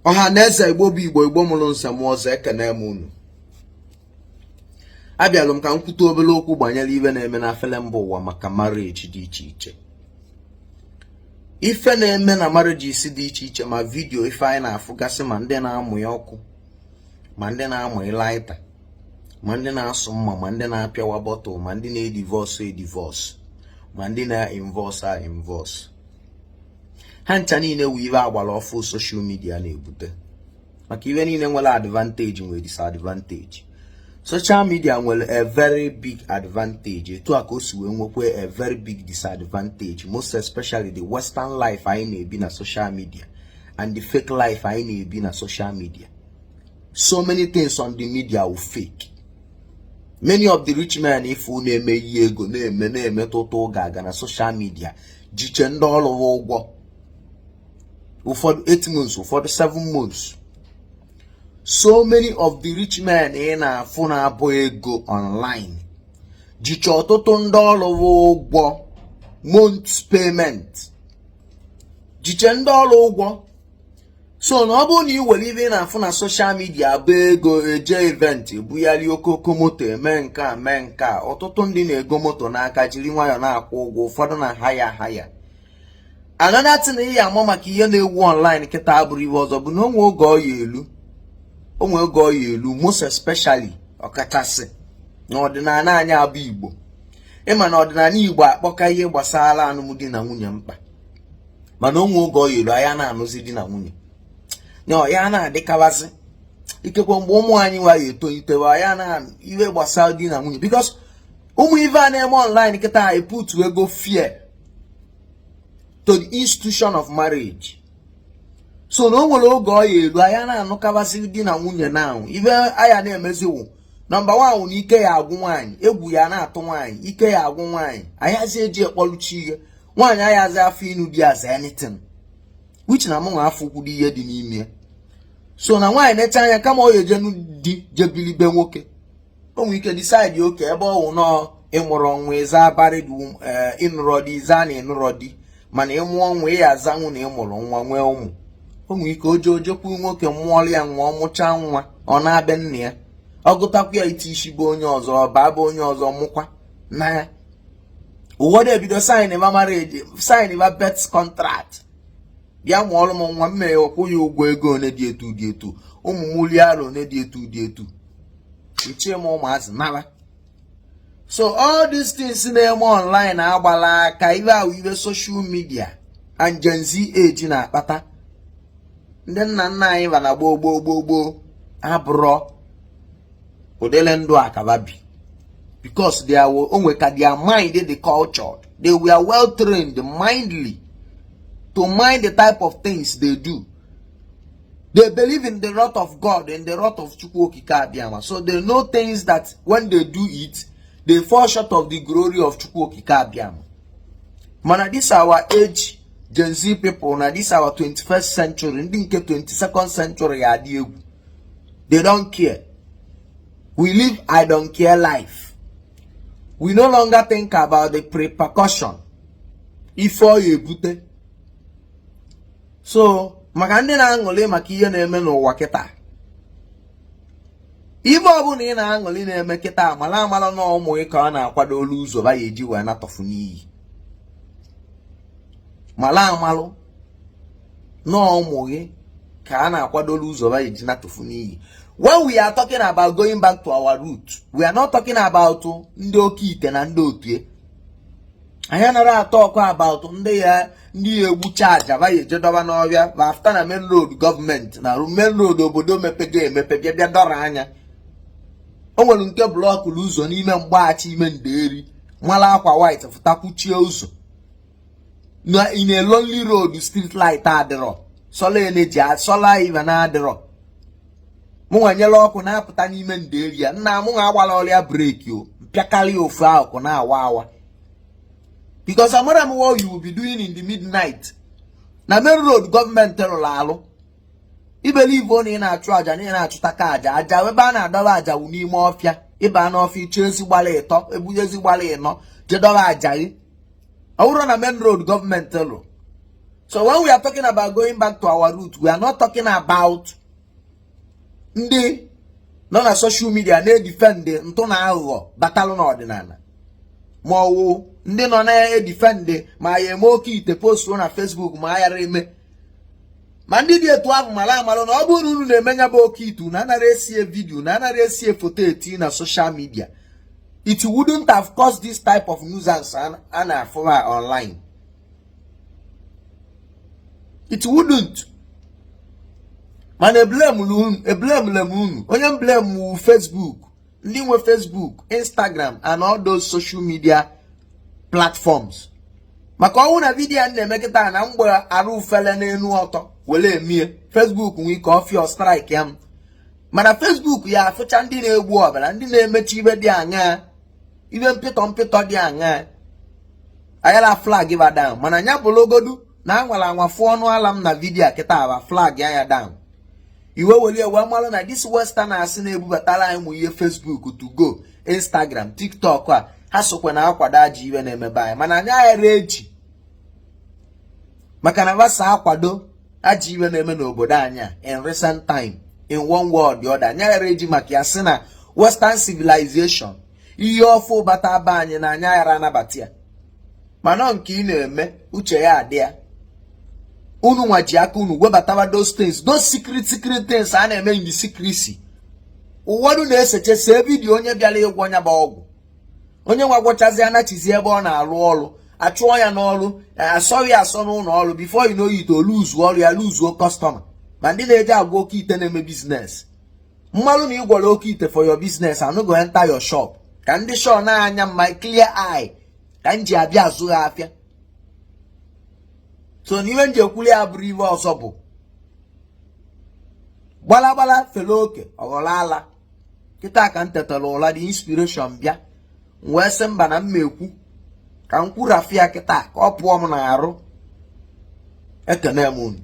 Ọha na eze, Igbo bụ Igbo, Igbo mụrụ nze mụọ ọzọ, ekene m unu. Abịalụ m ka m kwute obere okwu gbanyere ife na-eme na afele mba ụwa maka marriage dị iche iche, ife na-eme na marriages dị iche iche, ma video ife anyị na-afụgasị, ma ndị na-amụ ya ọkụ, ma ndị na-amụ lighter, ma ndị na-asụ mma, ma ndị na-apịawa bottle, ma ndị na-edivorce edivorce, ma ndị na-invoice a invoice. Ha ncha niile wu ife agbara ọfụ social media na-ebute, maka ife niile nwere advantage nwere disadvantage. Social media nwere a very big advantage, etu a ka o si wee nwekwa a very big disadvantage, most especially the western life anyị na-ebi na social media and the fake life anyị na-ebi na social media. So many things on the media will fake. Many of the rich men ifu na-eme ihe ego na-eme na-emetụta ụga aga na social media jiche ndị ọrụ ha ụgwọ, ụfọdụ 8 months, ụfọdụ 7 months. So many of the rich men ị na-afụ na-abụ ego online jiche ọtụtụ ndị ọrụ ha ụgwọ months payment, jiche ndị ọrụ ụgwọ. So na ọ bụrụ na ị were ife ị na-afụ na social media bụ ego, eje event, ebugharị okoko moto, eme nke a, mee nke a, ọtụtụ ndị na-ego moto n'aka jiri nwayọọ na-akwụ ụgwọ, ụfọdụ na haya haya. Another thing ị ya ama maka ihe na-ewu online kịta abụrụ iwe ọzọ bụ na onwe oge ọya elu, onwe oge ọya elu, most especially ọkachasị n'ọdịnala anyị abụ Igbo. Ịma na ọdịnala Igbo akpọka ihe gbasara alụmdi na nwunye mkpa, mana onwe oge ọya elu anya na-anụzi di na nwunye ya ya na-adịkawazị. Ikekwe mgbe ụmụ anyị nwa ya etolitewe ya na ihe gbasara di na nwunye, because ụmụ ife a na-eme online kịta put ego fear to the institution of marriage. So na o nwere oge ọ ya elu anya na-anụkabasị di na nwunye na ife anya na-emeziwu. Number one wụ na ike ya agwụ nwaanyị, egwu ya na-atụ nwaanyị, ike ya agwụ nwaanyị, anyazi eji ekpọlụchi ihe nwaanyị ayazi afọ inu di as anything, which na mụnwa afọ kwudo ihe dị n'ime. So na nwaanyị na-eche anya kama ọ ya ejenu di jebilibe nwoke, o nwere ike decide oke ebe ọ wụ nọọ ịmụrụ nwa ịza married, ịnụrọ di, ịza na ịnụrọ di, mana ịmụọ nwa ị ya azanwụ na ịmụrụ nwa nwee ụmụ. O nwere ike oje ojekwu nwoke mụọrọ ya nwa, ọ mụchaa nwa, ọ na-abịa nna ya, ọ gụtakwa ya ite isi bụ onye ọzọ, ọ baa bụ onye ọzọ mụkwa na ya. Ụfọdụ ebido sign ba marriage, sign ba birth contract, bịa mụọrọ m nwa, m mee kwụ ya ụgwọ ego one dị etu dị etu, ụmụ m lie arọ one dị etu dị etu, ichie m ụmụazị nara. So all these things na-eme online agbala aka ibe ahụ, ibe social media and Gen Z age na-akpata. Ndị nna nna anyị ba na gboo gboo gboo gboo abụrọ ụdịrị ndụ akaba bi, because they are onwe ka their mind dị cultured. They were well trained mindly to mind the type of things they do. They believe in the wrath of God, in the wrath of Chukwu Okike Abiyama. So they know things that when they do it, they fall short of the glory of Chukwu Okike Abiyama. Mana this our age, Gen Z people, na this our 21st century, ndị nke 22nd century ya adị egwu. They don't care. We live I don't care life. We no longer think about the repercussion. Ife ọ ya ebute. So maka ndị na-aṅụrị maka ihe na-eme n'ụwa kịta, ife ọbụla ị na-aṅụrị na-eme kịta, mara amara na ụmụ gị ka ọ na-akwado olu ụzọ ba ya eji wee natọfu n'iyi. Mara amalụ na ụmụ gị ka a na-akwadolu ụzọ ba ya eji natọfu n'iyi. When we are talking about going back to our root, we are not talking about ndị oke ite na ndị otu anyị anaghị atọ ọkụ about ndị ya, ndị ya egbucha aja ba ya eje dọba n'ọbịa ba after na main road gọọmenti na main road obodo mepego emepe bịa bịa dọrọ anya. O nwere nke blockụrụ ụzọ n'ime mgbaghachi ime nderi mara akwa white fụta kwuchie ụzọ na in a lonely road, street light adịrọ, solar energy, solar ive na adịrọ. Mụnwa nyere ọkụ na-apụta n'ime nderi ya nna mụnwa agbala ọrịa brake o mpịakarị ofu akụkụ na-awa awa, because amara m what you will be doing in the midnight na main road gọọmenti rụrụ alụ. Ibelive na ị na-achụ aja na ị na-achụta ka aja aja ebe a na-adọba aja wụ n'ime ọfịa. Ịba n'ọfịa, iche ezi gbara ịtọ, ebunye ezi gbara ịnọ, jedọba aja gị. Ọ bụrụ na main road gọọmenti lụ. So when we are talking about going back to our root, we are not talking about ndị nọ na social media na-edefend ntụ na aghụghọ batalụ n'ọdịnala, ma ọwụ ndị nọ na-edefend ma ya eme oke ite post na Facebook, ma a ghara eme. Ma ndị dị etu ahụ, mara amalụ na ọ bụrụ na unu na-eme ya bụ oke ite, na anara esie video, na anara esie foto eti na social media, it wouldn't have caused this type of nuisance a na-afụ online. It wouldn't. Mana eblamele m unu. Onye m blame wu Facebook, ndị nwe Facebook, Instagram and all those social media platforms, maka ọnwụ na video a na-eme kịta na mgbe arụ ufele n'elu ọtọ were emie Facebook nwee ike ọfịa strike ya m. Mana Facebook ya afụcha ndị na-egbu ọbara, ndị na-emechi ibe dị aṅaa, ibe mpịtọ mpịtọ dị aṅaa, ayala flag ba down. Mana nya bụrụgodu na anwara anwa fụọ ọnụ ala m na video kịta, aba flag anya down, iwe welie wee malụ na this western asị na-ebubatara anyị ụmụ ihe Facebook to go, Instagram, TikTok a, ha sokwa na akwado ajọ iwe na-emebe anyị. Mana anyị aghara eji maka na vasa akwado ajọ iwe na-eme n'obodo anyị a in recent time in one way or the other. Anyị aghara eji maka ya sị na western civilization, ihe ọfụ bata be anyị, na anyị aghara anabata ya. Mana nke ị na-eme, uche ya adị ya. Unu nwa ji aka unu webatawa those things, those secret secret things a na-eme in the secrecy. Ụfọdụ na-eseche see video onye bịara ịgwọ ya bụ ọgwụ, onye nwa gwọchazi anachizi ebe ọ na-arụ ọrụ, achụọ ya n'ọrụ, asọghị asọ n'ụlọ ọrụ. Before you know it, o luzuo ọrụ ya, luzuo customer. Ma ndị na-eje agwa oke ite na-eme business, mmalụ na ịgwọrọ oke ite for your business, I no go enter your shop. Ka ndị shop na-anya my clear eye ka m ji abịa azụ ha afịa. So n'ime m ji ekwuli ya bụrụ iwe ọzọ bụ gbalagbala fere oke ọghọrọ ala. Kịta ka m tetara ụla, dị inspiration bịa, m wee sị mba, na m ekwu ka m kwurafịa kịta ka ọ pụọ m n'arụ. Ekene m unu.